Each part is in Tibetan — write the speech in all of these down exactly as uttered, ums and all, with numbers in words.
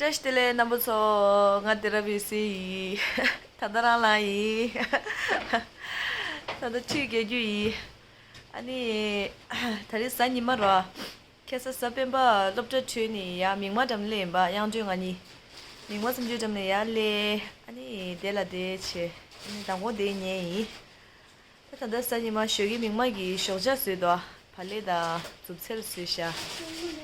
བཀྲ་ཤིས་བདེ་ལེགས་རྣམ་པ་ཚོ། ང་དེ་ར་བི་སི་ཡིན། ད་ལྟ་རང་ལངས་ཡིན། ད་ལྟ་ཁྲུས་རྒྱག་རྒྱུ་ཡིན། ཨ་ནི། ད་རིང་གཟའ་ཉི་མ་རོ། ཁ་སང་གཟའ་སྤེན་པ་སློབ་གྲྭ་གྲོལ་ནས་ཡར་མིག་དམར་འགྲམ་སླེབས་ཡིན་པ། དབྱངས་སྒྲོན་ང་གཉིས། མིག་དམར་བཙུན་ཆུའི་འགྲམ་ནས་ཡར་སླེབས། ཨ་ནི་དེ་ལ་དེ་བྱས། ཨ་ནི་མདང་དགོང་དེ་ཉལ་ཡིན། ད་ད་ལྟ་གཟའ་ཉི་མ་ཞོགས་ཀས་མིག་དམར་གྱི་ཞོགས་ཇ་བཟོས་འདུག་བག་ལེབ་དང་མཛུབ་ཚལ་བཟོས་ཤག་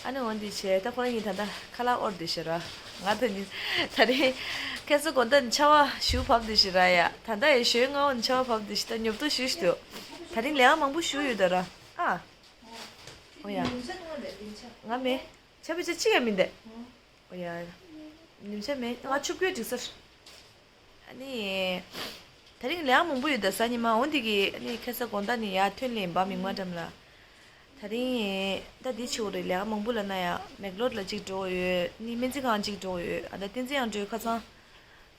ཨ་ནི་འོ་འདི་བྱས། ད་ཁོ་རང་གཉིས་ད་ལྟ་ཁ་ལག་དབོར་བསྡད་ཤག་ར། ང་ད་ནི་ད་རེས་ཁ་སང་དགོང་དག་ནས་ཆར་པ་ཞེ་པོ་བབས་བསྡད་ཤག་ར་ཡ། ད་ལྟ་ཡང་ཞོགས་སྔ་པོ་ནས་ཆར་པ་བབས་བསྡད་ཤག་ད་ཉོབ་ཏོ་ཞེ་པོ་ཞིག་འདུག་ད་རིང་ལས་ཀ་མང་པོ་ཞེ་པོ་ཡོད་ད་ར། ཨ། ཨོ་ཡ། ང་མེད། ཆར་པ་ཆ་གཅིག་ཡང་མི་འདུག་ཨོ་ཡ། ཉིན་ཆ་མེད། ང་ཆུ་བསྐོལ་འགྲིག་ས་རེད། ཨ་ནི། ད་རིང་ལས་ཀ་མང་པོ་ཡོད་ད་གཟའ་ཉི་མ། འོ་འདི་གི་ཨ་ནི་ཁ་སང་དགོང་དག་ནས་ཡར་ཐོན་སླེབས་ཡིན་པ་མིག་དམར་འགྲམ་ལ། ད་རིང་ད་འདི་བྱེད་དགོས་རེད། ལས་ཀ་མང་པོ་ལབ་ན་ཡང་མེག་ལོར་ལ་གཅིག་འགྲོ་དགོས་ཡོད། ཨ་ནི་སྨན་རྩིས་ཁང་གཅིག་འགྲོ་དགོས་ཡོད། ཨ་ད་བསྟན་འཛིན་དབྱངས་སྒྲོན་ཁ་སང་།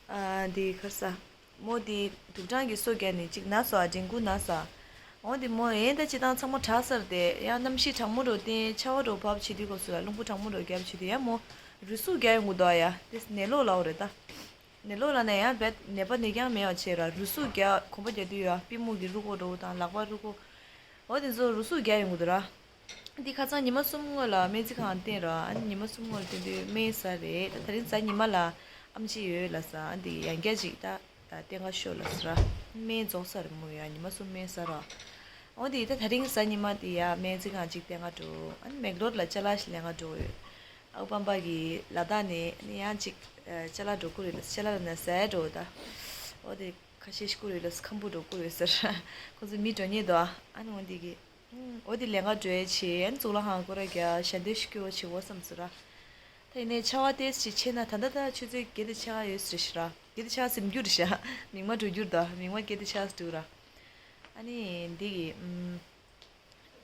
ཨ་འདི་ཁ་སང་། མོ་དེ་དུག་སྦྲང་གིས་སོ་བརྒྱབ་ནས་གཅིག་ན་སོང་། ཨ་ཌེང་གུ་ན་སོང་། འོ་དེ་མོ་ཡིན་ད་སྤྱིར་བཏང་ཚང་མ་དྲག་ཚར་ཏེ། ཡང་གནམ་གཤིས་གྲང་མོ་འདྲ་བསྟན། ཆར་པ་འདྲ་བབས་བྱེད་དུས་སྐབས་སུ་ལ་རླུང་བུ་གྲང་མོ་འདྲ་བརྒྱབ་བྱེད་དུས་ཡང་མོ་རུས་ཟུག་རྒྱག་ཡོང་གི་འདུག་ཡ། དེ་ནད་ལོག་ལབ་པ་རེད་ད། ནད་ལོག་ལབ་ན་ཡང་རྦད་ནད་པ་ནད་རྐྱང་མེད་པ་བྱས་ར། རུས་ཟུག་རྒྱག་གོམ་པ་རྒྱག་དུས་ཡ་པུས་མོ་གི་རུས་ཁོག་འདྲ་བོ་དང་ལག་པ་རུས་ཁོག་འོ་དེ་ཚོ་རུས་ཟུག་རྒྱག་ཡོང་གི་འདུག་ར། འདི་ཁ་སང་ཉི་མ་གསུམ་སྔོན་ལ་སྨན་རྩིས་ཁང་བསྟན་ར། ཨ་ནི་ཉི་མ་གསུམ་སྔོན་ལ་བསྟན་དུས་སྨན་ཟ་རེད། ད་ད་རིང་གཟའ་ཉི་མ་ལ་ཨེམ་ཆི་ཡོད་ལབ་ས། ཨ་འདི་ཡང་བསྐྱར་ཅིག་ད་ད་བསྟན་ག་ཤོག་ལབ་ས་ར། སྨན་རྫོགས་ས་རེད་མོ་ཡ། ཉི་མ་གསུམ་སྨན་ཟ་ར། འོ་འདི་ད་ད་རིང་གཟའ་ཉི་མ་དེ་ཡ་སྨན་རྩིས་ཁང་ཅིག་བསྟན་ག་འགྲོ། ཨ་ནི་མེག་ལོར་ལ་ཅ་ལག་ཞིག་ལེན་ག་འགྲོ་ཡོད། ཨ་ཁུ་སྤམ་པ་གིས་ལ་དྭགས་ནས་ཨ་ནི་ཡང་ཅིག་ཅ་ལག་འགྲོ་དགོས་རེད་ལབ། ཅ་ལག་ལ་ན་ཟས་འགྲོ་ད། འོ་དེ་ཁ་ཤས་ཤིག་དགོས་རེད་ལབ་ས། ཁམ་བུ་འགྲོ་དགོས་རེད་ཟེར། ཁོ་ཚོ་མི་འགྲོ་ཉེ་འདུག་ཨ་ནི་འོ་འདི་གི། ཨུམ། འོ་དེ་ལེན་ག་འགྲོ་ཡས་བྱས། ཨ་ནི་གཙུག་ལག་ཁང་སྐོར་ར་རྒྱག་ཞལ་འདོན་ཞུ་རྒྱུ་བྱེད་དགོས་བསམ་སོང་ར། ད་ཡིན་ནའི་ཆར་པ་ཏོག་ཙམ་ཆེ་ན། ད་ལྟ་ད་ཆུ་ཚོད་བརྒྱད་དང་ཕྱེད་ཀ་ཡོད་ས་རེད་ཤག་ར། བརྒྱད་དང་ཕྱེད་ཀ་ཟིན་རྒྱུ་རེད་ཤག་མིག་དམར་འགྲོ་རྒྱུ་རེད་ད། མིག་དམར་བརྒྱད་དང་ཕྱེད་ཀ་འགྲོ་ར། ཨ་ནི་འདི་གི། ཨུམ།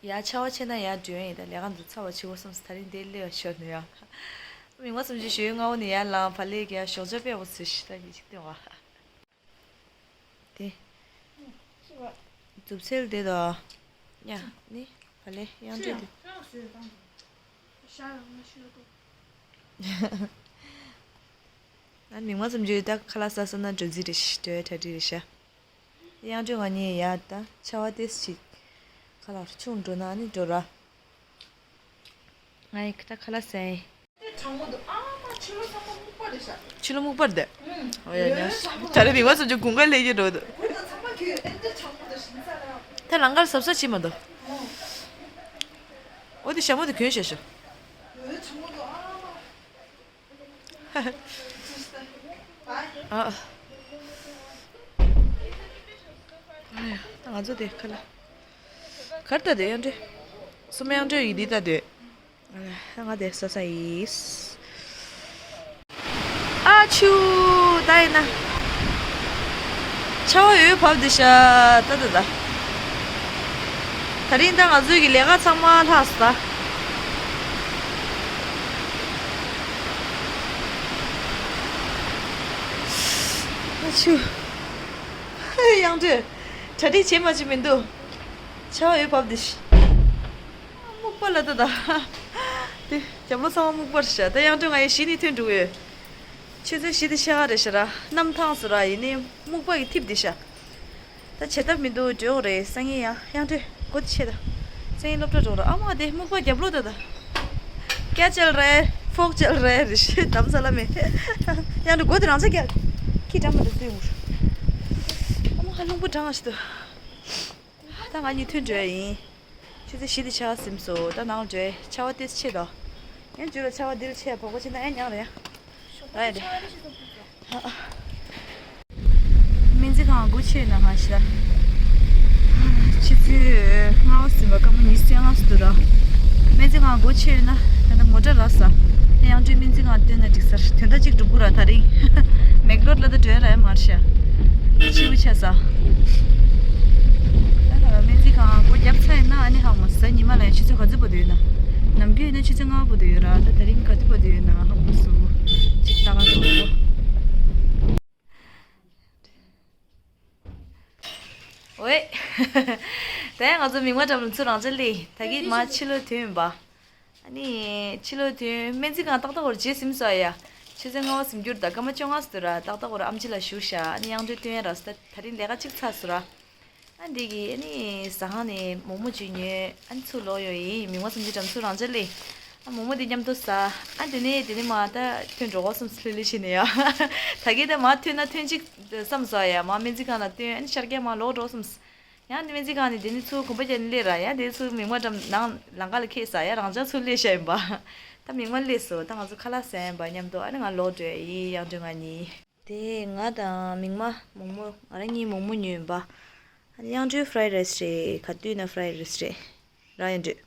ཡར་ཆར་པ་ཆེ་ན་ཡར་འགྲོ་ཡིན། ད་ལས་ཀ་འདི་ཚར་བ་བྱེད་དགོས་བསམ་སོང་། ད་རིང་འདིར་སླེབས་པ་ཤོར་ནས་ཡ། མིག་དམར་གསུམ་ཆུ་ཞོགས་སྔ་པོ་ནས་ཡར་ལངས། བག་ལེབ་རྒྱག་ཞོགས་ཇ་སྦས་པོ་བཟོས་ཤག་ད་ཡིན་ཅིག་སྟོན་བ། དེ། མཛུབ་ཚལ་དེ་དང་། ཡ། ནི་བག་ལེབ་དབྱངས་སྒྲོན་དེ། ཨ་ནི་མིག་དམར་གསུམ་ཆུ་ད་ཁ་ལག་ཟ་ས་ན་འགྲོ་རྩིས་རེད་ཤག་འགྲོ་ཡ་གྲ་སྒྲིག་རེད་ཤག་དབྱངས་སྒྲོན་ང་གཉིས་ཡ་ད་ཆར་པ་ཏོག་ཙམ་ཅིག་ཁ་ལག་ཆུང་འགྲོ་ན་ཨ་ནི་འགྲོ་ར། ང་ཡི་ད་ཁ་ལག་ཟ་ཡིན། དེ་གྲང་མོ་འདུག་ཨ་མ། ཕྱི་ལོགས་ཚང་མ་སྨུག་པ་རེད་ཤག་ཕྱི་ལོགས་སྨུག་པ་རེད་དེ། ཨུམ། ཨོ་ཡ་ཡ། ད་རེས་མིག་དམར་གསུམ་ཆུ་དགུན་ཁ་སླེབས་ཀྱི་འགྲོ་འདུག་དགུན་ཁ་ཚང་མ་གྱོན་ཡོད། ཏན་ཏན་གྲང་མོ་འདུག་ཞིམ་ས་ར། ད་ལང་ཀར་གཟབ་གཟབ་བྱེད་མ་འདུག་ཨོ། འོ་དེ་ཞྭ་མོ་དེ་གྱོན་ཤག་ཤག་ཨོ་གྲང་མོ་འདུག་ཨ་མ། ཨ། ཨ་ཡ། ང་ཚོ་དེ་ཁ་ལག་གར་ལྟ་དེ་དབྱངས་སྒྲོན། སུམ་དབྱངས་སྒྲོན་ཡིན་འདི་ལྟ་དེ། ང་དེ་ས་ས་ཡིས། ཨ་ཆུ། ད་ཡིན་ན། ཆར་པ་འོད་བབས་འདི་ཤ་ད་ད་ད། ད་རིང་ད་ང་ཚོའི་གི་ལས་ཀ་ཚང་མ་ལྷག་སོང་ད། ཨ་ཆུ། དབྱངས་སྒྲོན། གྲ་སྒྲིག་བྱེད་མ་བྱེད་མི་འདུག་ཆར་པ་འོད་བབས་འདི་ཤ། སྨུག་པ་ལ་ད་ད། དེ་རྒྱབ་ལོགས་ཚང་མ་སྨུག་པ་རེད་ཤག་ད་དབྱངས་སྒྲོན་ང་ཡི་གཞི་ནས་ཐོན་འགྲོ་གི་ཡོད། ཆུ་ཚོད་བཞི་དང་ཕྱེད་ཀ་རེད་ཤག་ར། གནམ་ཐང་སོང་ར། ཡིན་ནའི་སྨུག་པ་གིས་འཐིབས་བསྡད་ཤག་ད་བྱེད་ཐབས་མི་འདུག་འགྲོ་དགོས་རེད། སང་ཉིན་ཡང་དབྱངས་སྒྲོན་སྒོ་དེ་ཕྱེ་ད། སང་ཉིན་སློབ་གྲྭ་འགྲོ་ར། ཨ་མ་དེ་སྨུག་པ་རྒྱབ་ལོགས་ད་ད། क्या चल रहा है? फोक चल रहा है རེད་ཤག་དམ་ས་ལ་མེད། དབྱངས་སྒྲོན་སྒོ་དེ་རང་ཚ་རྒྱག་ཁྱི་འགྲམ་མ་དེ་སུས་ངུར། ཨ་མ་ཧ་ལུང་པོ་གྲང་ང་ཞིག་ཏུ། ད་ང་གཉིས་ཐུན་འགྲོ་ཡ་ཡིན། ཆུ་ཚོད་བཞི་དང་ཕྱེད་ཀ་ཟིན་སོང་། ད་ནང་འགྲོ་ཡ། ཆར་པ་ཏོག་ཙམ་ཆེ་དོ། ཡང་རྒྱུ་ལ་ཆར་པ་འདི་ལ་ཆེ་ཡ་བོག་པ་ཆེ་ན་ཡང་ཉག་རེད་ཡ། ད་ཡ་རེད། སྨན་རྩིས་ཁང་སྒོ་ཕྱེ་ཡོད་ན་ཧ་ཤི་ད། ཆུ་ཚོད་ལྔ་པ་ཟིན་པ་སྐར་མ་ཉི་ཤུ་རྩ་ལྔ་ཟིན་འདུག་ར། སྨན་རྩིས་ཁང་སྒོ་ཕྱེ་ཡོད་ན་ད་ལྟ་མོ་ཊ་རག་ས། དབྱངས་སྒྲོན་སྨན་རྩིས་ཁང་བསྟན་ན་འགྲིག་ས་རེད། དོན་དག་གཅིག་སྒྲུབ་དགོས་ར་ད་རིང་། མེག་ལོར་ལ་ད་འགྲོ་ཡ་རག་ཡ་མ་རེད་ཤག་ཕྱི་པོ་ཆགས་ས། ད་སྨན་རྩིས་ཁང་སྒོ་བརྒྱབ་ཚར་ཡིན་ན་ཨ་ནི་ཧ་མ་སོང་། ཉི་མ་ལ་ཡང་ཆུ་ཚོད་ག་ཚོད་བར་དུ་ཡོད་ན། ནམ་རྒྱུན་ཡིན་ན་ཆུ་ཚོད་ལྔ་པ་བར་དུ་ཡོད་ར། ད་ད་རིང་ག་དུས་བར་དུ་ཡོད་ན་ཧ་མ་སོང་། ཅིག་ལྟ་ག་འགྲོ། ཝེ། ད་ཡང་ང་ཚོ་མིག་དམར་འགྲམ་ལ་ཚུར་རང་འཇགས་སླེབས། ད་གིན་མར་ཕྱི་ལོགས་ཐོན་ཡིན་པ། ཨ་ ནི་ཕྱི་ལོགས་དུས་སྨན་རྩིས་ཁང་ཏག་ཏག་བར་རྗེས་ཟིན་སོང་ཡ། ཆུ་ཚོད་ལྔ་པ་ཟིན་རྒྱུར་ད་སྐར་མ་བཅོ་ལྔ་ཙམ་འདུག་ར། ཏག་ཏག་བར་ཨམ་ཆི་ལ་བཞུགས་ཤག་ཨ་ནི་དབྱངས་སྒྲོན་སྟོན་ཡ་རག་སོང་། ད་ད་རིང་ལས་ཀ་གཅིག་ཚར་སོང་ར། ཨ་འདི་གི་ཨ་ནི་ཟ་ཁང་ནས་མོག་མོག་ཅིག་ཉོས། ཨ་ནི་ཚུར་ལོག་ཡོང་ཡིན། མིག་དམར་གསུམ་བཅུ་འགྲམ་ཚུར་རང་འཇགས་སླེབས། ཨ་མོག་མོག་འདི་མཉམ་དུ་ཟ། ཨ་དེ་ནས་དེ་ནས་མ་ད་ཐོན་འགྲོ་གོ་བསམ་ལྷོད་ལྷོད་བྱས་ནས་ཡ། ད་གིན་ད་མ་ཐོན་ན་ཐོན་ཅིག་བསམ་སོང་ཡ། མ་སྨན་རྩིས་ཁང་ལ་སྟོན། ཨ་ནི་ཤར་རྒྱག་མ་ལོག་འགྲོ་བསམ། ཡང་ནི་སྨན་རྩིས་ཁང་ནས་དེ་ནི་ཚུར་གོམ་པ་བརྒྱབ་ནས་སླེབས་ར། ཡང་དེ་ཚུར་མིག་དམར་འགྲམ་ནང་ལམ་ཁ་ལ་འཁེལ་ས། ཡང་རང་འཇགས་ཚུར་སླེབས་ཤག་ཡིན་པ། ད་མིག་དམར་སླེབས་སོང་། ད་ང་ཚོ་ཁ་ལག་ཟ་ཡིན་པ་མཉམ་དུ། ཨ་ནི་ང་ལོག་འགྲོ་ཡ་ཡིན། དབྱངས་སྒྲོན་ང་གཉིས། དེ་ང་དང་མིག་དམར་མོག་མོག་ང་རང་གཉིས་མོག་མོག་ཉོས་ཡིན་པ། ཨ་ནི་དབྱངས་སྒྲོན་ཕ་རའི་རའི་སི་རེད། ག་དུས་ན་ཕ་རའི་རའི་སི་རེད། རང་ཡང་འགྲོ།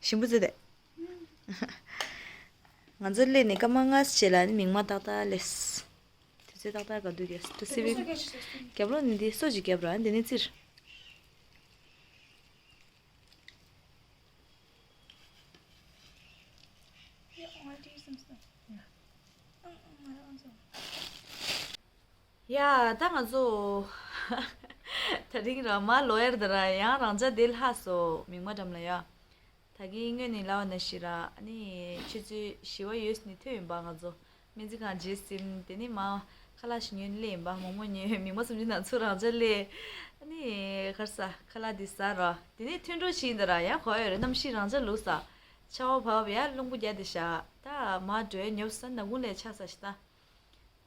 ཞིམ་པོ་བཟོས་ཏེ། ང་ཚོ་སླེབས་ནས་སྐར་མ་ལྔ་ཙམ་བྱས་ལ་ནི་མིག་དམར་ཏག་ཏག་སླེབས། དུས་ཚོད་ཏག་ཏག་ག་དུས་རྒྱབ་དུས་ཚོད་བི། རྒྱབ་ལོགས་ནས་འདི་སོ་ཅིག་རྒྱབ་ར། འདི་ནས་བཙིར། ཡ་ད་ང་ཚོ་ད་རིང་ར་མ་ལོ་ཡར་ད་ར་ཡང་རང་ཅག་དེ་ལྷག་སོ། མིག་དམར་འགྲམ་ལ་ཡ། ད་གིན་སྔོན་ནས་ལབ་པ་ནང་བཞིན་ར། ཨ་ནི་ཆུ་ཚོད་བཞི་པ་ཡོལ་ནས་ཐོན་ཡིན་པ། ང་ཚོ་སྨན་རྩིས་ཁང་རྗེས་ཟིན། དེ་ནས་མ་ཁ་ལག་ཞིག་ཉོས་ནས་སླེབས་ཡིན་པ། མོག་མོག་ཉོས། མིག་དམར་གསུམ་བཅུ་ནང་ཚུར་རང་ཅག་སླེབས། ཨ་ནི་ག་རེ་ཟ། ཁ་ལག་འདི་ཟ་ར། དེ་ནས་ཐོན་འགྲོ་བྱས་ཡིན་ད་ར། ཡང་གོ་ཡོད་རེད། གནམ་གཤིས་རང་ཅག་ལུག་ས། ཆར་པ་བབས། ཡ་རླུང་བུ་རྒྱག་བསྡད་ཤག་ད་མ་འགྲོ་ཡ་ཉོབ་ས། ནག་ཁུང་ལ་ཆགས་ས་ཞིག་ད།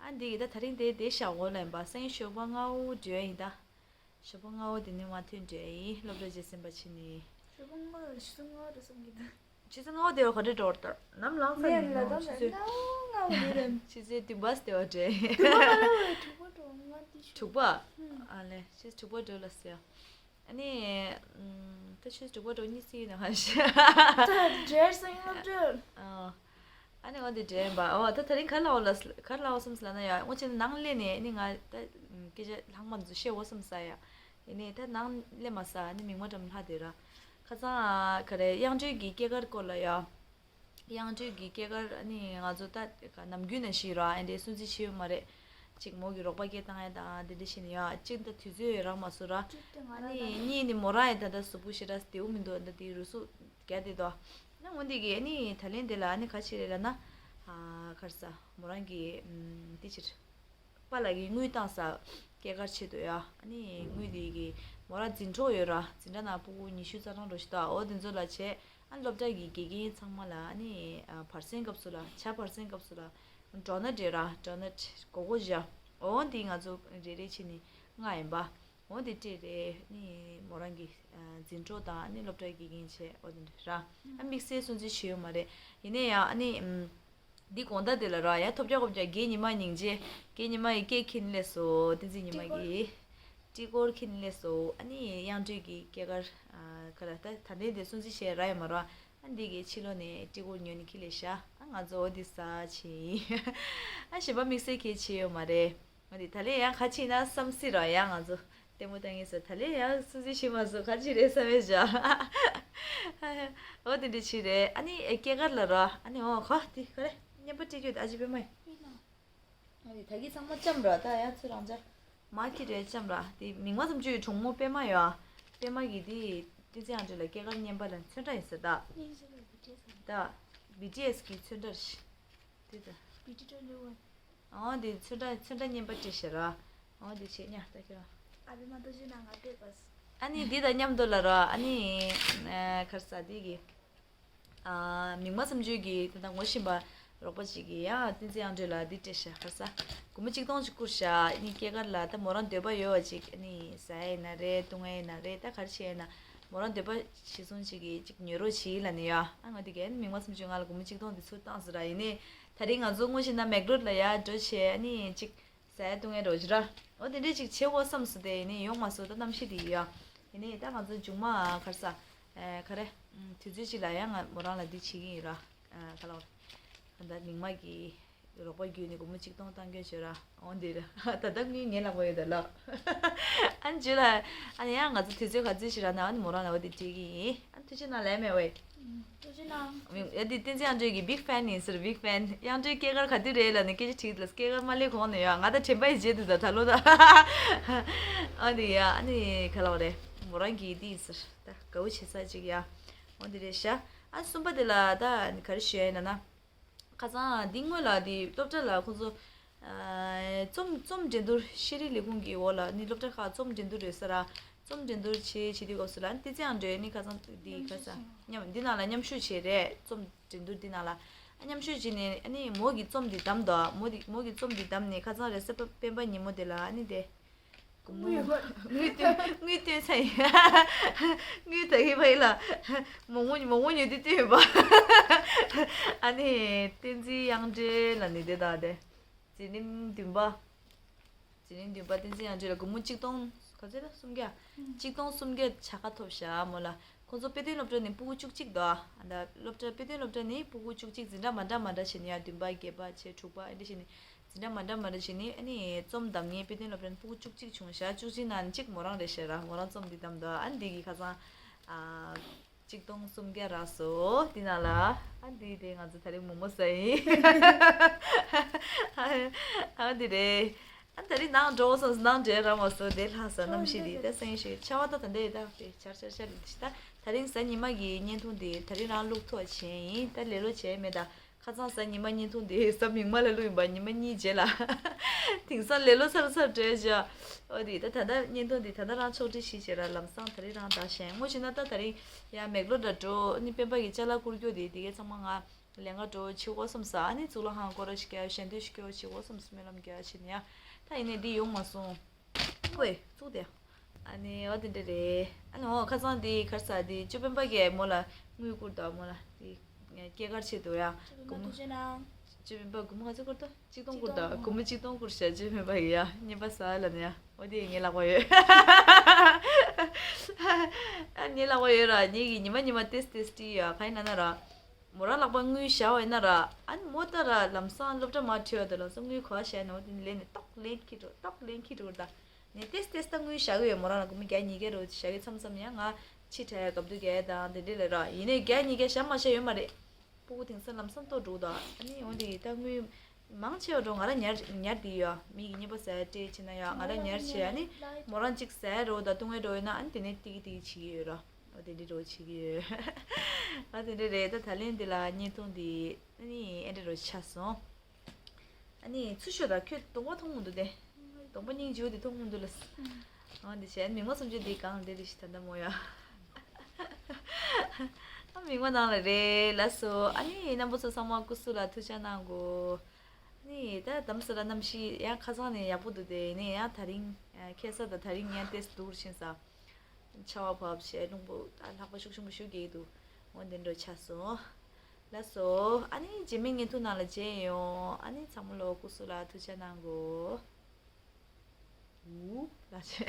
ཨ་འདི་གི་ད་ད་རིང་དེ་དེ་ཞག་འོ་ལ་ཡིན་པ། སང་ཉིན་ཞོགས་པ་སྔ་པོ་འགྲོ་ཡ་ཡིན་ད། ཞོགས་པ་སྔ་པོ་དེ་ནས་མ་ཐོན་འགྲོ་ཡ་ཡིན། སློབ་གྲྭ་རྗེས་ཟིན་པ་བྱས་ནས། ཞོགས་པ་སྔ་པོ་ཆུ་ཚོད་ལྔ་པ་འགྲོ་བསམ་གྱི་འདུག་ཆུ་ཚོད་ལྔ་པོ་དེ་བ་ག་འདྲ་འགྲོ་བར་དར་ནམ་ལངས་ས་ཡིན་ནམ། ཆུ་ཚོད་སྔ་པོ་སྔ་པོ་དེ་རེད། ཆུ་ཚོད་བདུན་པ་དེ་བ་འགྲོ་ཡ་ཡིན། དྲུག་པ་མ་ལ་བས་དྲུག་པ་འགྲོ་ང་དེ་ཤོད། དྲུག་པ། ཨ་ལེ་ཆུ་ཚོད་དྲུག་པ་འགྲོ་ལ་ཟེར། ཨ་ནི། ད་ཆུ་ཚོད་དྲུག་པ་འགྲོ་གཉིད་སད་ཡིན་ན་ཧ་ཤ། ད་འབྲེལ་སོང་སློབ་གྲྭར། ཨ་ནི་འོ་དེ་འབྲེལ་ཡིན་པ། འོ་ད་ད་རིང་ག་ལ་འོ་ལ་ག་ལ་འོ་སོང་ཟེར་ལབ་ན་ཡ། འོ་ཅེ་ནང་སླེབས་ནས་ཨ་ནི་ང་ད་སྐད་ཆ་ལྷག་མ་ཚོ་བཤད་འོ་སོང་ཟེར་ཡ། ཡིན་ནའི་ད་ནང་སླེབས་མ་ཟེར། ཨ་ནི་མིག་དམར་འགྲམ་ལྷག་བསྡད་ར། ཁ་སང་ག་རེ་དབྱངས་སྒྲོན་གྱི་སྐྱེས་སྐར་སྐོར་ལ་ཡ། དབྱངས་སྒྲོན་གྱི་སྐྱེས་སྐར་ཨ་ནི་ང་ཚོ་ད་ནམ་རྒྱུན་ནང་བཞིན་ར་ཨེ་འདྲའི་སྲུང་བརྩི་བྱས་ཡོད་མ་རེད། གཅིག་མོ་གི་རོགས་པ་སྐད་བཏང་ཡ་དང་དེ་འདྲ་བྱས་ནས་ཡ། གཅིག་ད་དུས་ཚོད་རག་མ་སོང་ར། ཨ་ནི་གཉིས་ནི་མོ་རང་ཡ་ད་ལྟ་གཟུགས་པོ་ཞེ་དྲག་བདེ་པོ་མི་འདུག་ད་དེ་རུས་ཟུག་རྒྱག་བསྡད་དོ། ན་འོན་ཏེ་གི་ཨ་ནི་ད་ལན་དེ་ལ་ཨ་ནི་ག་བྱས་རེད་ལབ་ན། ཨ་ག་རེ་ཟ། མོ་རང་གི་ཨམ་དེ་ཕྱིར། པཱ་ལགས་ཀྱིས་དངུལ་བཏང་ས། སྐྱེས་སྐར་ཆེད་དུ་ཡ། ཨ་ནི་དངུལ་དེ་གི་མོ་རང་འཛིན་གྲོགས་ཡོད་ར། འཛིན་གྲྭ་ནང་ཕྲུ་གུ་ཉི་ཤུ་རྩ་གྲངས་འགྲོ་ཞིག་ད། འོ་དེ་ཚོ་ལ་བྱས། ཨ་སློབ་གྲྭ་གི་དགེ་རྒན་ཚང་མ་ལ་ཨ་ནི་ཨ་བར་གསེང་སྐབས་སུ་ལ། ཇ་བར་གསེང་སྐབས་སུ་ལ་ཌོ་ནཊ་རེད་ར། ཌོ་ནཊ་སྒོར་སྒོར་བཞག་འོ་འདི་ང་ཚོ་རེ་རེ་བྱས་ནས་མངགས་ཡིན་པ། འོ་འདི་སྤྲད་རེད། ཨ་ནི་མོ་རང་གི་ཨ་འཛིན་གྲོགས་དང་ཨ་ནི་སློབ་གྲྭའི་དགེ་རྒན་བྱས། འོ་འདི་འདྲ་ར། ཨ་དམིགས་བསལ་སྲུང་བརྩི་བྱས་ཡོད་མ་རེད། ཡིན་ནའི་ཡང་ཨ་ནི་ཨམ། འདི་དགོང་དག་དེ་ལ་ར་ཡ། ཐོབ་རྒྱག་གོ་རྒྱག་རྒན་ཉི་མ་སྙིང་རྗེ། རྒན་ཉི་མ་ཡི་སྐད་འཁྱེར་ནས་སླེབས་སོང་། བསྟན་འཛིན་ཉི་མ་གི་སྤྲི་གོར་འཁྱེར་ནས་སླེབས་སོང་། ཨ་ནི་དབྱངས་སྒྲོན་གྱི་སྐྱེས་སྐར་ཨ་ག་ལ་ད་ད་ལྟའི་དེ་སྲུང་བརྩི་བྱས་ར་ཡོད་མ་ར། ཨ་འདི་གི་ཕྱི་ལོགས་ནས་སྤྲི་གོར་ཉོས་ནས་འཁྱེར་སླེབས་ཤག་ཨ་ང་ཚོ་འོ་འདི་ཟ་བྱས་ཡིན། ཨ་གཞན་པ་དམིགས་བསལ་གལ་ཆེ་ཡོད་མ་རེད། ང་དེ་ད་ལན་ཡང་ཁ་ཕྱེ་ན་བསམ་སྲིད་ར། ཡང་ང་ཚོ་ལྟད་མོ་ལྟ་མཁན་ཚོ་ད་ལན་ཡང་སྲུང་བརྩི་བྱེད་མ་སོང་། ཁ་ཕྱེ་རེད་བསམ་མེད་བྱ། འོ་དེ་འདྲ་བྱེད་རེད། ཨ་ནི་ཨེ་སྐྱེས་སྐར་ལ་ར། ཨ་ནི་འོ་ཁ་དེ་ག་རེ་སྙན་པ་སྤྲད་རྒྱུ་དེ་ཨ་ཅེ་པད་མ་ཡིན། ཨ་ནི་ད་གི་ཚང་མ་ལྕམ་ར། ད་ཡང་ཚུར་རང་ཅག་མ་ཁྱེར་རེད་ལྕམ་ར། དེ་མིག་དམར་གསུམ་བཅུའི་གྲོགས་མོ་པད་མ་ཡོད་ཨ། པད་མ་གི་དེ་བསྟན་འཛིན་དབྱངས་སྒྲོན་ལ་སྐྱེས་སྐར་སྙན་པ་ལ་ཚོན་ཁྲ་ཡིན་ཟེར་ད། ད་བི་ཊི་ཨེས་གི་ཚོན་ཁྲ་རེད། དེ་ད། བི་ཊི་ཊུ་ཝེན་ཊི་ཝན། འོ་དེ་ཚོན་ཁྲ་ཚོན་ཁྲ་སྙན་པ་སྤྲད་ཤག་ར། འོ་དེ་བྱས་ཉ་ལྟ་ཁྱོད་རང་། ཨ་བི་མ་ཏོ་ཇི་ན་ང་སྤྲད་པ། ཨ་ནི་འདི་དང་མཉམ་དུ་ལ་ར། ཨ་ནི་ཨ་ག་རེ་ཟ་འདི་གི། ཨ་མིག་དམར་གསུམ་བཅུ་གི་དེ་དང་ངོ་ཤེས་པ་རོགས་པ་ཅིག་གིས་ཡང་བསྟན་འཛིན་དབྱངས་སྒྲོན་ལ་འདི་སྤྲད་ཤག་ག་རེ་ཟ། སྒོར་མོ་གཅིག་སྟོང་ཅིག་བསྐུར་ཤག་ཨ་ནི་སྐྱེས་སྐར་ལ་ད་མོ་རང་འདོད་པ་ཡོད་པ་ཅིག་ཨ་ནི་ཟ་ཡ་ཡིན་ན་རེད། བཏུང་ཡ་ཡིན་ན་རེད། ད་ག་རེ་བྱས་ཡིན་ན། མོ་རང་འདོད་པ་གཞིར་བཟུང་ཅིག་གིས་ཅིག་ཉོ་རོགས་བྱེད་ལབ་ནས་ཡ། ཨ་ང་དེ་གའི་མིག་དམར་གསུམ་བཅུ་ང་ལ་སྒོར་མོ་གཅིག་སྟོང་དེ་ཚུར་བཏང་ཟེར་ར། ཡིན་ནའི་ད་རིང་ང་ཚོ་དངོས་གཞི་ན་མེག་ལོཌ་ལ་ཡ་འགྲོ་བྱས། ཨ་ནི་ཅིག་ཟ་ཡ་བཏུང་ཡ་འགྲོ་བྱེད་ར། འོ་དེ་འདྲས་ཅིག་བྱེད་དགོས་བསམ་སོང་། དེ་ཡིན་ནའི་ཡོང་མ་སོང་། ད་གནམ་གཤིས་དེ་ཡིན་ཡ། ཡིན་ནའི་ད་ང་ཚོ་མཇུག་མ་ག་རེ་ཟ། ཨེ་ག་རེ། དུས་ཚོད་ཅིག་ལ་ཡ་ང་མོ་རང་ལ་འདི་བྱེད་ཀྱི་ཡིན་ར། ཨ་ག་ལ་བར། ད་ལྟ་མིག་དམར་གྱི་རོགས་པ་བརྒྱུད་ནས་སྒོར་མོ་གཅིག་སྟོང་བཏང་སྐྱོན་བྱོས་ར། འོ་འདིར་ད་ལྟ་དངུལ་ངའི་ལག་པ་ཡོད་ད་ལགས། ཨ་ནི་རྗེས་ལ་ཨ་ནི་ཡང་ང་ཚོ་དུས་ཚོད་ག་ཚོད་ཞིག་རག་ན་ཨ་ནི་མོ་རང་ལ་འོ་དེ་སྤྲད་ཀྱི་ཡིན། ཨ་ནི་ཐུགས་རྗེ་གནང་ལབ་མེད་ཝེ། ཐུགས་རྗེ་གནང་། ཡ་དེ་བསྟན་འཛིན་དབྱངས་སྒྲོན་གྱི་བིག་ཕེན་ཡིན་ཟེར། བིག་ཕེན། དབྱངས་སྒྲོན་སྐྱེས་སྐར་ག་དུས་རེད་ལབ་ནས་སྐད་ཆ་དྲིས་ལ་སྐྱེས་སྐར་མ་སླེབས་གོང་ནས་ཡ་ང་ད་དྲན་པ་ཡི་བརྗེད་འདུག་ད་ད་ལོ་ད། ཨ་ནི་ཡ་ཨ་ནི་ག་ལ་བ་རེད། མོ་རང་གི་དེ་ཡིན་ཟེར། ད་དགའ་བོ་བྱེད་ས་ཅིག་ཡ། འོ་འདི་རེད་ཤག་ཨ་གསུམ་པ་དེ་ལ་ད་ག་རེ་ཞུ་ཡ་ཡིན་ན་ན། ཁ་སང་འདི་སྔོན་ལ་འདི་སློབ་གྲྭ་ལ་ཁོང་ཚོ་ཨ་རྩོམ་རྩོམ་འགྲན་བསྡུར་ཤེས་རིག་ལས་ཁུངས་ཀྱི་འོག་ལ་ནི་སློབ་གྲྭ་ཁག་རྩོམ་འགྲན་བསྡུར་རེད་ས་ར། རྩོམ་འགྲན་བསྡུར་བྱེད་བྱེད་དུས་སྐབས་སུ་ལ་ཨ་ནི་བསྟན་འཛིན་ཨང་འགྲོས་ནི་ཁ་སང་འདི་ག་ས་མཉམ་འདི་ནང་ལ་མཉམ་ཞུགས་བྱས་རེད། རྩོམ་འགྲན་བསྡུར་འདི་ནང་ལ་ཨ་མཉམ་ཞུགས་བྱས་ནས་ཨ་ནི་མོ་གི་རྩོམ་འདི་བདམས་འདུག་མོ་འདི་མོ་གི་རྩོམ་འདི་བདམས་ནས་ཁ་སང་རེས་གཟའ་སྤེན་པ་ཉིན་མོ་དེ་ལ་ཨ་ནི་དེ། དངུལ་དངུལ་སྟོན་དངུལ་སྟོན་ཚར་ཡིན། དངུལ་ད་གི་ཕ་ཡི་ལ་མོག་མོག་མོག་མོག་ཉོས་དུས་སྟོན་པ། ཨ་ནི་བསྟན་འཛིན་དབྱངས་སྒྲོན་ལ་ནི་དེ་དང་དེ། འཛིན་རིམ་བདུན་པ། འཛིན་རིམ་བདུན་པ་བསྟན་འཛིན་དབྱངས་སྒྲོན་ལ་སྒོར་མོ་གཅིག་སྟོང་ག་ཚོད་ལ་སུམ་བརྒྱ། གཅིག་སྟོང་སུམ་བརྒྱ་བྱ་དགའ་ཐོབ་ཤག་མོ་ལ། ཁོང་ཚོ་དཔེ་སྟོན་སློབ་གྲྭ་ནི་ཕྲུ་གུ་བཅུ་གཅིག་འདུག་ཨ་ད་སློབ་གྲྭ་དཔེ་སྟོན་སློབ་གྲྭ་ནི་ཕྲུ་གུ་བཅུ་གཅིག་འཛིན་གྲྭ་མ་འདྲ་མ་འདྲ་བྱས་ནས་ཡ་བདུན་པ་བརྒྱད་པ་བྱས་དྲུག་པ་ཨེ་འདྲ་བྱས་ནས། འཛིན་གྲྭ་མ་འདྲ་མ་འདྲ་བྱས་ནས་ཨ་ནི་རྩོམ་བདམས་མཁན་དཔེ་སྟོན་སློབ་གྲྭ་ནས་ཕྲུ་གུ་བཅུ་གཅིག་བྱུང་ཤག་བཅུ་གཅིག་ནང་ནས་གཅིག་མོ་རང་རེད་ཤག་ར། མོ་རང་རྩོམ་འདི་བདམས་འདུག་ཨ་ནི་འདི་གི་ཁ་སང་ཨ་གཅིག་སྟོང་སུམ་བརྒྱ་རག་སོང་འདི་ནང་ལ། ཨ་འདི་དེ་ང་ཚོ་ད་རིང་མོག་མོག་ཟ་ཡིན། ཨ་འདི་རེད། ཨ་ད་རིང་ནང་འགྲོ་སོང་ནང་འདྲེ་ར་མ་སོང་དེ་ལྷ་ས་གནམ་གཤིས་འདི་ད་སེང་ཤོས་ཆར་པ་ད་ད་འདྲ་ཡོད་ད་དེ་ཆར་ཆར་ཆར་རེད་ད། ད་རིང་གཟའ་ཉི་མ་གི་བརྙན་ཐུང་འདི་ད་རིང་རང་བླུག་ཐུབ་པ་བྱས་ཡིན། ད་ལེ་ལོ་བྱས་མེད་ད། ཁ་སང་གཟའ་ཉི་མ་བརྙན་ཐུང་དེ་གཟའ་མིག་དམར་ལ་བླུགས་ཡིན་པ་ཉི་མ་གཉིས་རྗེས་ལ། དེང་སང་ལེ་ལོ་ཚར་ཚར་བྲོས་བཞག་འོ་དེ་ད་ད་ལྟ་བརྙན་ཐུང་དེ་ད་ལྟ་རང་ཕྱོགས་སྒྲིག་ཞིག་བྱས་ར་ལམ་སང་ད་རིང་རང་ད་བཞེངས་དངོས་བྱས་ན་ད་ད་རིང་ཡང་མེག་ལོ་འདྲ་འགྲོ་ནི་སྤེན་པ་གི་ཅ་ལག་བསྐུར་རྒྱུ་དེ་དེ་གའི་ཚང་མ་ང་ལས་ཀ་འགྲོ་བྱེད་དགོས་བསམ་ས། ཨ་ནི་གཙུག་ལག་ཁང་སྐོར་ར་ཞིག་རྒྱག་ཞལ་འདོན་ཞིག་སྐྱོར་བྱེད་དགོས་བསམ་སྨོན་ལམ་རྒྱག་བྱེད་ནི་ཡ། ད་ཡིན་ནའི་འདི་ཡོང་མ་སོང་། ཝེ་བཙུགས་དེ། ཨ་ནི་འོ་དེ་འདྲ་རེད། ཨ་ནི་འོ་ཁ་སང་དེ་གར་ས་དེ་ཅོ་སྤེན་པ་གིས་མོ་ལ་དངུལ་བསྐུར་དང་མོ་ལ་དེ་སྐྱེས་སྐར་ཆེད་དུ་ཡ། ཅོ་སྤེན་པ་ཐུགས་རྗེ་གནང་། ཅོ་སྤེན་པ་སྒོར་མོ་ག་ཚོད་བསྐུར་ཏོ། གཅིག་སྟོང་བསྐུར་དང་། སྒོར་མོ་གཅིག་སྟོང་བསྐུར་ཤག་ཅོ་སྤེན་པ་གིས་ཡ། རྔན་པ་ཟ་ལ་ནི་ཡ། འོ་དེ་ངའི་ལག་པ་ཡོད། ཨ་ངའི་ལག་པ་ཡོད་ར། ངེད་ཀྱིས་ཉི་མ་ཉི་མ་ཏེས་ཏེས་ཏི་ཡ་ག་ཡིན་ན་ན་ར། མོ་རང་ལག་པ་དངུལ་བཞག་པ་ཡིན་ན་ར། ཨ་ནི་མོ་ད་ར་ལམ་སང་སློབ་གྲྭ་མར་ཁྲིད་པ་དང་ལམ་སང་དངུལ་ག་པར་བཞག་ཡིན་ན་འོ་དེ་ནི་ལེན་ནས་ཏོག་ལེན་ཁྱེར་འགྲོ་ཏོག་ལེན་ཁྱེར་འགྲོ་གི་རེད་ད། ངས་ཏེས་ཏེས་ད་དངུལ་བཞག་གི་ཡོད། མོ་རང་ལ་སྒོར་མོ་བརྒྱ་ཉིས་བརྒྱ་རེ་བཞག་གི་མཚམས་མཚམས་ཡང་ང་ཕྱི་དྲགས་སྐབས་དུས་བརྒྱད་དང་དེ་འདྲས་ལས་ར་ཡིན་ནའི་བརྒྱ་ཉིས་བརྒྱ་བཞག་མ་བཞག་ཡོད་མ་རེད། སྤུ་གུ་དེང་སང་ལམ་སང་ལྟོ་འགྲོ་གི་འདུག་ཨ་ནི་འོ་དེ་ད་དངུལ་མང་ཆེ་བ་འགྲོ་ང་རང་ཉར་ཉར་དེ་ཡོད། མི་གི་རྔན་པ་ཟ་ཡ་སྤྲད་བྱེད་ན་ཡོད། ང་རང་ཉར་བྱེད་ཨ་ནི་མོ་རང་གཅིག་ཟ་ཡ་རོ་ད་བཏུང་ཡ་འགྲོ་ཡོད་ན་ཨ་ནི་དེ་ནས་ཏིག་ཏིག་བྱེད་ཀྱི་ཡོད་ར། འོ་དེ་འདྲས་རོ་བྱེད་ཀྱི་ཡོད། ཨ་དེ་འདྲས་རེད། ད་ད་ལན་འདི་ལ་བརྙན་ཐུང་འདི་ཨ་ནི་ཨེ་འདྲས་རོ་ཆགས་སོང་། ཨ་ནི་ཚུར་ཤོག་ད། ཁྱོད་གདོང་པ་མཐོང་མི་འདུག་སྟེ། གདོང་པ་སྙིང་རྗེ་པོ་དེ་མཐོང་མི་འདུག་ལ། ཨང་འདི་བྱས་མིག་མ་སུམ་ཅུ་འདི་གང་འདི་རེད་ཤི་ད་ལྟ་མོ་ཡ། ཨ་མིག་མ་ནང་ལ་རེད་ལ་སོ། ཨ་ནི་རྣམ་པ་ཚོ་ཚང་མ་སྐུ་གཟུགས་ལ་ཐུགས་ཅག་གནང་གོ། ཨ་ནི་ད་དམ་ས་ལ་གནམ་གཤིས་ཡང་ཁ་སང་ནས་ཡག་པོ་འདུག་སྟེ་ཡིན་ནའི་ཡང་ད་རིང་ཁ་སང་དང་ད་རིང་ཡང་ཏེས་སྡུག་རུ་ཕྱིན་ས། ཆར་པ་བབས་བྱས་རླུང་བུ་ད་ལྷགས་པ་ཤུགས་ཆེན་པོ་ཞིག་རྒྱག་གི་འདུག་འོ་འདི་འདྲ་ཆགས་སོང་། ལགས་སོ། ཨ་ནི་རྗེས་མའི་བརྙན་ཐུང་ནང་ལ་མཇལ་ཡོང་། ཨ་ནི་ཚང་མ་ལོ་སྐུ་གཟུགས་ལ་ཐུགས་ཅག་གནང་གོ། ཨུ་ལགས་སོ།